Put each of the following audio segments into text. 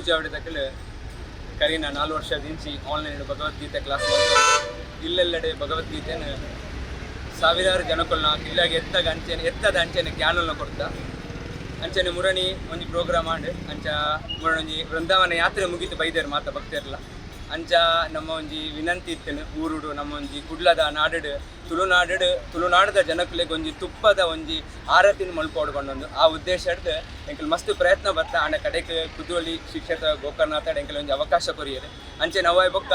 ಪೂಜಾವಡಿದಕಲು ಕರಿನ 4 ವರ್ಷದಿಂಚಿ online Bhagavad Gita class. ಇಲ್ಲೆಲ್ಲೆಡೆ ಭಗವದ್ಗೀತೆನ ಸಾವಿರಾರು ಜನಕ್ಕಲ್ನ ಇಲ್ಲಾಗ ಎತ್ತಾಗ ಅಂಚೆನೆ ಎತ್ತದ ಅಂಚೆನೆ ಜ್ಞಾನನ ಕೊಡ್ತಾ. ಅಂಚನೆ ಮುರಣಿ ಒಂಜಿ ಪ್ರೋಗ್ರಾಮ್ ಆಂಡ್. ಅಂಚ ಮುರಣಿ ಒಂಜಿ ವೃಂದಾವನ ಯಾತ್ರೆ ಮುಗಿತು ಬೈದೇರು ಮಾತ ಭಕ್ತರ್ಲ. ಅಂಚ ನಮ್ಮ ಒಂಜಿ ವಿನಂತಿ ಇತ್ತೇನೆ, ಊರುಡು ನಮ್ಮ ಒಂಜಿ ಕುಡ್ಲದ ನಾಡುಡು, ತುಳುನಾಡುಡು, ತುಳುನಾಡದ ಜನಕುಲೆಗ್ ಒಂಜಿ ತುಪ್ಪದ ಒಂಜಿ ಆರತಿನ ಮಲ್ಪೋಡು ಪಂಡೊಂದು ಆ ಉದ್ದೇಶ ಹಿಡ್ದು ಎಂಕಲ್ ಮಸ್ತ್ ಪ್ರಯತ್ನ ಬತ್ತ. ಆಂಡ ಕಡೆಕ್ ಕುದ್ರೋಳಿ ಶಿಕ್ಷಕ ಗೋಕರ್ಣಾಥ ಎಂಕಲ್ ಒಂಜಿ ಅವಕಾಶ ಕೊರಿಯೆರ್. ಅಂಚೆ ಅವಾಯ್ ಬೊಕ್ಕ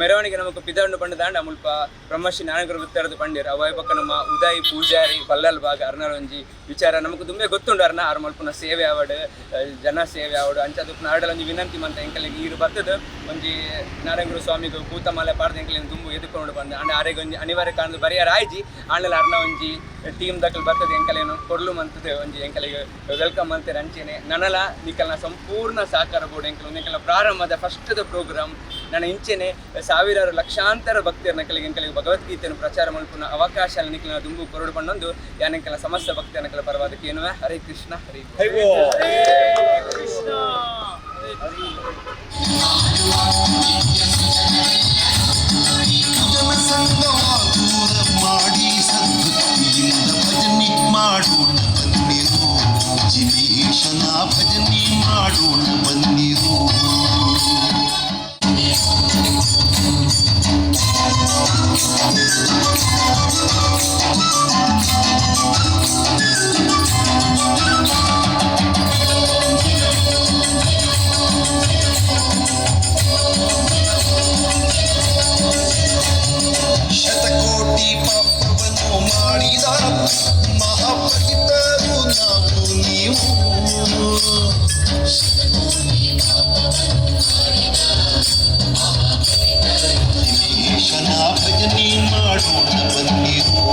ಮೆರವಣಿಗೆ ನಮಕ್ ಪಿದರ್ಡು ಪಂಡದಾಂಡ ಮುಲ್ಪ ಬ್ರಹ್ಮಶ್ರೀ ಜ್ಞಾನಗುರು ವೃತ್ತರದು ಪಂಡೇರು. ಅವಾಯ್ ಬೊಕ್ಕ ನಮ್ಮ ಉದಯ್ ಪೂಜಾರಿ ಬಲ್ಲಲ್ ಭಾಗ ಅರ್ನರ್ ಒಂಜಿ ವಿಚಾರ ನಮಕ್ ದುಂಬೆ ಗೊತ್ತುಂಡು. ಅರ್ನ ಆರ್ ಮಲ್ಪುನ ಸೇವೆ ಆವಡ್, ಜನ ಸೇವೆ ಆವಡ್, ಅಂಚ ದುಪ್ಪುನ ಆಡಲ ಒಂಜಿ ವಿನಂತಿ ಮಂತ ಎಂಕಲೆಗ್ ಈರು ಬತ್ತದ ಒಂಜಿ ನಾರಾಯಣಗುರು ಸ್ವಾಮಿಗೆ ಪೂತಮಾಲೆ ಪಾಡ್ದು ಎಂಕಲೆನ್ ದುಂಬು ಎದುಕೊಂಡು ಬಂದ. ಆಂಡ ಆರೆಗ್ ಒಂಜಿ ಅನಿವಾರ್ಯ ಕಾರಣದ ಬರಿಯರ್ ಆಯ್ಜಿ. ಆಂಡಲ ಅರ್ನ ಒಂಜಿ ಟೀಮ್ ದಕಲ್ ಬರ್ತದೆ, ಎಂಕಲೇನು ಕೊಡ್ಲು ಮಂತದೆ ಒಂಜಿ ಎಂಕಲೆಗ್ welcome ಮಂತೆರ್. ಅಂಚೆನೆ ನನಲ ನಿಕಲ್ನ ಸಂಪೂರ್ಣ ಸಹಕಾರ ಬೋಡು ಎಂಕಲ್. ಎಂಕಲ್ನ ಪ್ರಾರಂಭದ ಫಸ್ಟ್ ದ ಪ್ರೋಗ್ರಾಮ್. ನನ್ನ ಇಂಚೆನೆ ಸಾವಿರಾರು ಲಕ್ಷಾಂತರ ಭಕ್ತರು ನಕಲಿಗೆ ಎಂಕಲಿಗೆ ಭಗವದ್ಗೀತೆಯನ್ನು ಪ್ರಚಾರ ಮಲ್ಪುನ ಅವಕಾಶ ನಿಕಲ್ನ ದುಂಬು ಕೊರಡು ಪಂಡೊಂದು ಯಾನ್ ಎಂಕಲ್ನ ಸಮಸ್ತ ಭಕ್ತನ ಪರವಾದ ಕೇನುವೆ. ಹರೇ ಕೃಷ್ಣ ಹರೇ. ಕೃಷ್ಣ. ಜನ ಸಂಗವ ದೂರ ಮಾಡಿ ಸದ್ಭಕ್ತಿಯಿಂದ ಭಜನೆ ಮಾಡೋಣ ಬನ್ನಿರೋ. ಜಿನೇಶನ ಭಜನೆ ಮಾಡೋಣ ಬನ್ನಿರೋ. ಶತಕೋಟಿ ಪಾಪವನ್ನು ಮಾಡಿದ ಮಹಾಪತಿತರು ನಾವು ನೀವು. ದಿನೇಶನ ಭಜನೆ ಮಾಡೋಣ ಬನ್ನಿರೋ.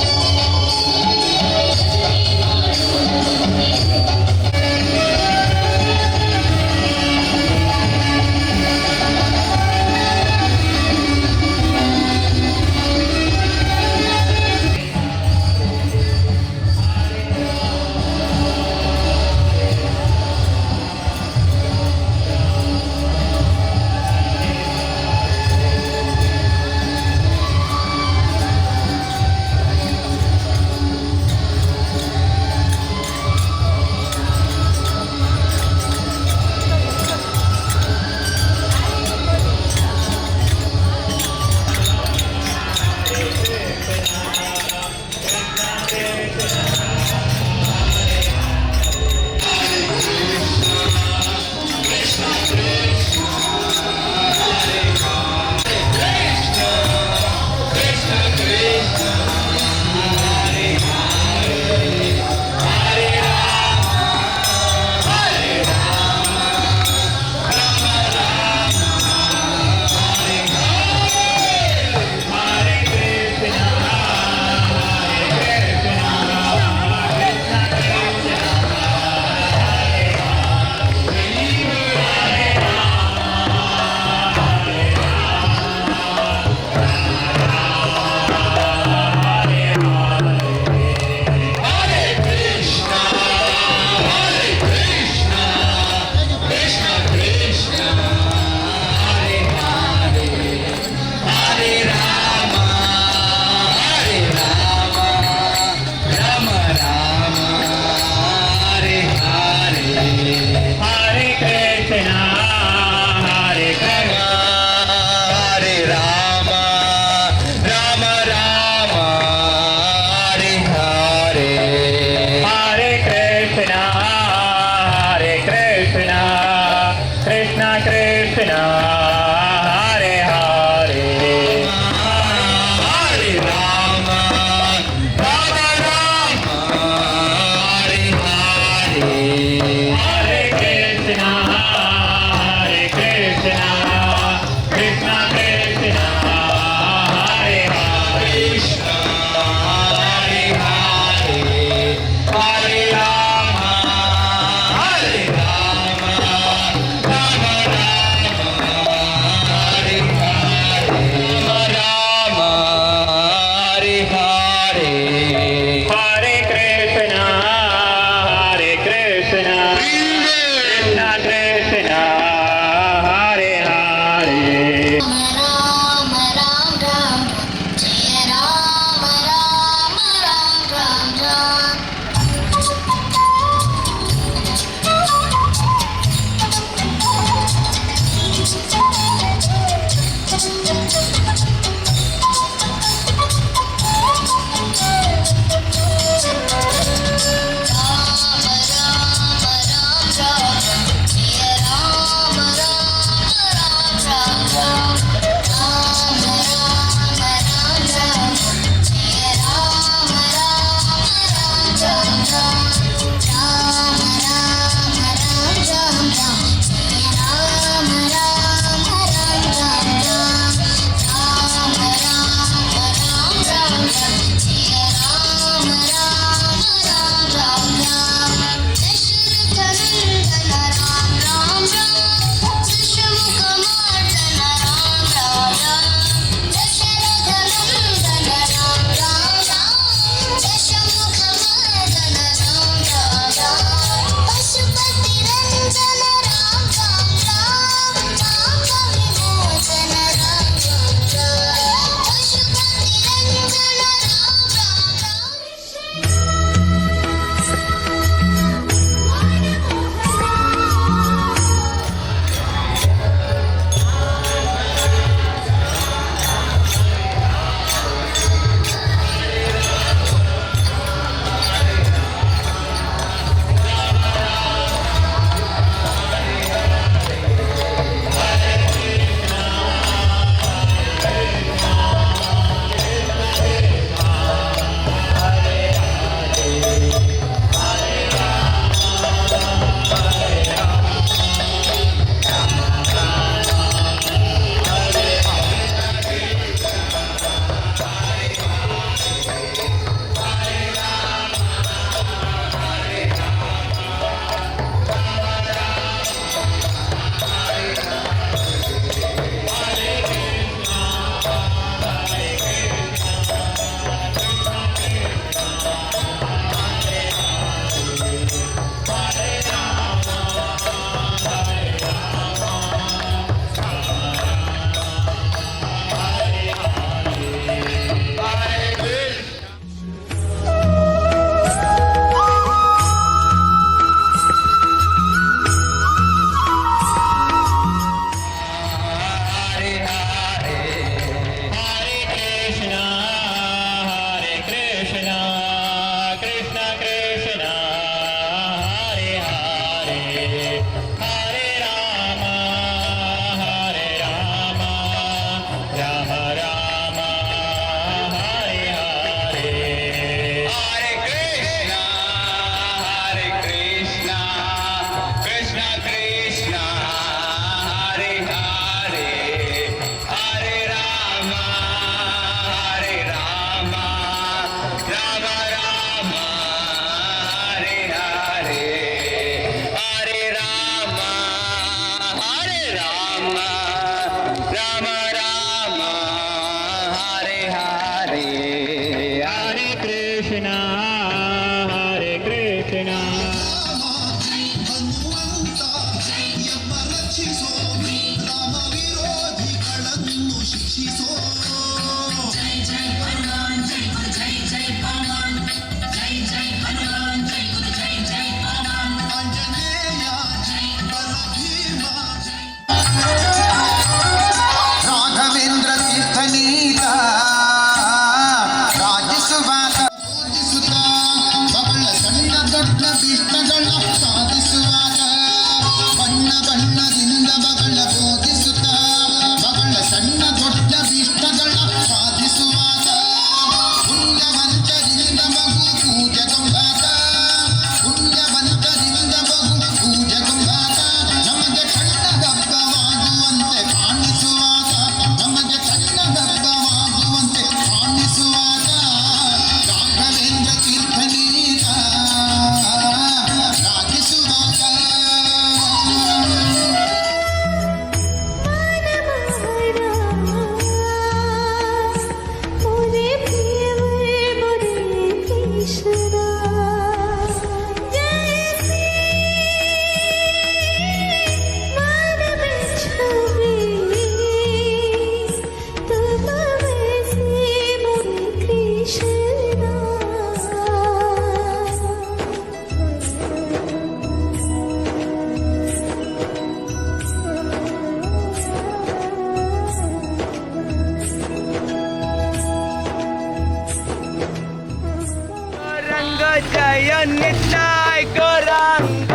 ಜಯ ನಿತಾಯ್ ಗೌರಾಂಗ.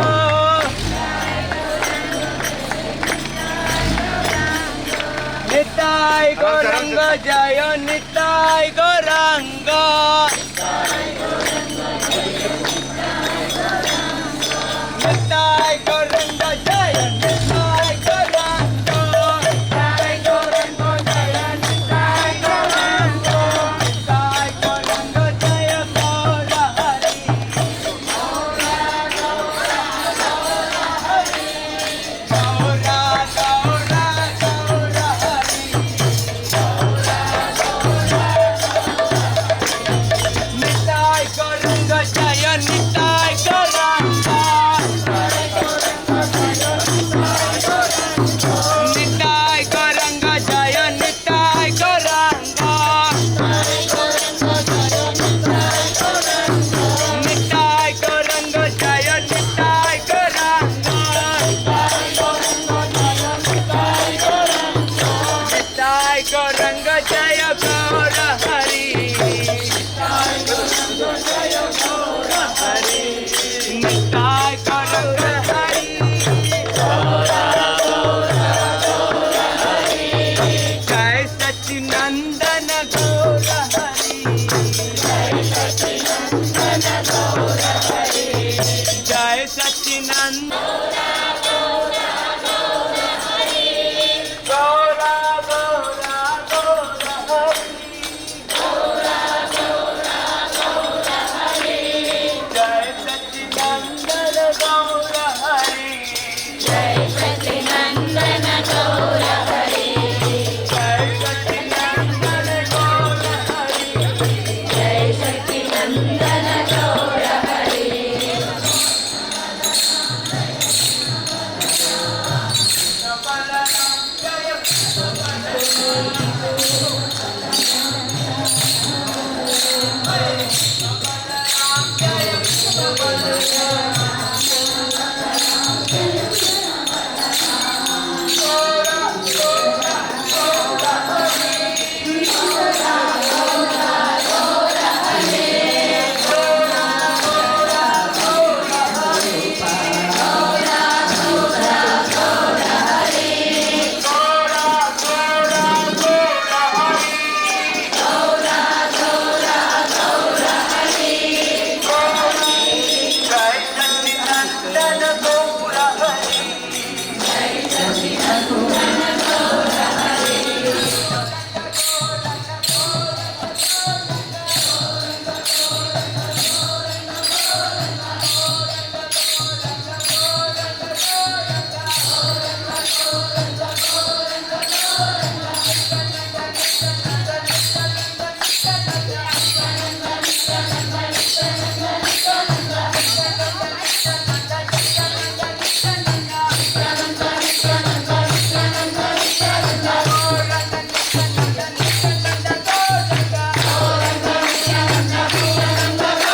ನಿತಾಯ್ ಗೌರಾಂಗ ಜಯ ನಿತಾಯ್ ಗೌರಾಂಗ. ನಿತಾಯ್ ಗೌರಾಂಗ ಜಯ ನಿತಾಯ್ ಗೌರಾಂಗ. ನಿತಾಯ್ ಗೌರಾಂಗ ಜಯ ನಿತಾಯ್ ಗೌರಾಂಗ. ನಿತಾಯ್ ಗೌರಾಂಗ ಜಯ ಗೌರ ಹರಿ. ಗೌರ ಗೌರ ಗೌರ ಹರಿ. ನಿತಾಯ್ ಗೌರಾಂಗ ಜಯ ನಿತಾಯ್ ಗೌರಾಂಗ. ನಿತಾಯ್ ಗೌರಾಂಗ ಜಯ ನಿತಾಯ್ ಗೌರಾಂಗ. ನಿತಾಯ್ ಗೌರಾಂಗ ಜಯ ನಿತಾಯ್ ಗೌರಾಂಗ. ನಿತಾಯ್ ಗೌರಾಂಗ ಜಯ ಗೌರ ಹರಿ. ನಿತಾಯ್ ಗೌರಾಂಗ ಹರಿ. ಜಯ ಸಚಿನಂದನ ಗೌರ ಹರಿ. ಜಯ ಸಚಿನಂದ ಗೌರ ಗೌರ ಗೌರ ಹರಿ. ಜಯ ಸಚಿನಂದನ ಗೌರ ಹರಿ. ಜಯ ಸಚಿನಂದನ ಗೌರ ಹರಿ. ಜಯ ಸಚಿನಂದನ ಗೌರ ಹರಿ. ಜಯ ಸಚಿನಂದನ ಗೌರ ಹರಿ. ಜಯ ಸಚಿನಂದನ ಗೌರ ಹರಿ.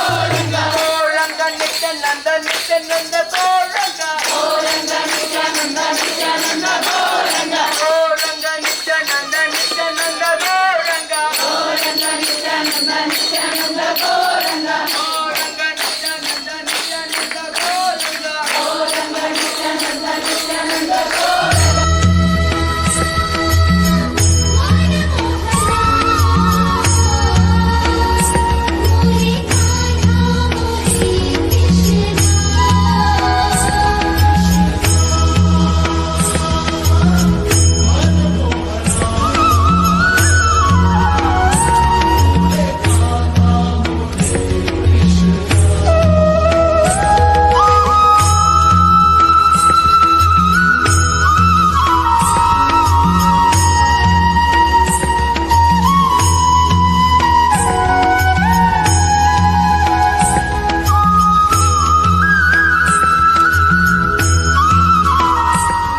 ಗೌರಂಗ ನಿತ್ಯಾನಂದ ನಿತ್ಯಾನಂದ ಗೌರಂಗ. ಗೌರಂಗ ನಿತ್ಯಾನಂದ ನಿತ್ಯಾನಂದ ಗೌರಂಗ. ಗೌರಂಗ ನಿತ್ಯಾನಂದ ನಿತ್ಯಾನಂದ ಗೌರಂಗ. ಗೌರಂಗ ನಿತ್ಯಾನಂದ ನಿತ್ಯಾನಂದ.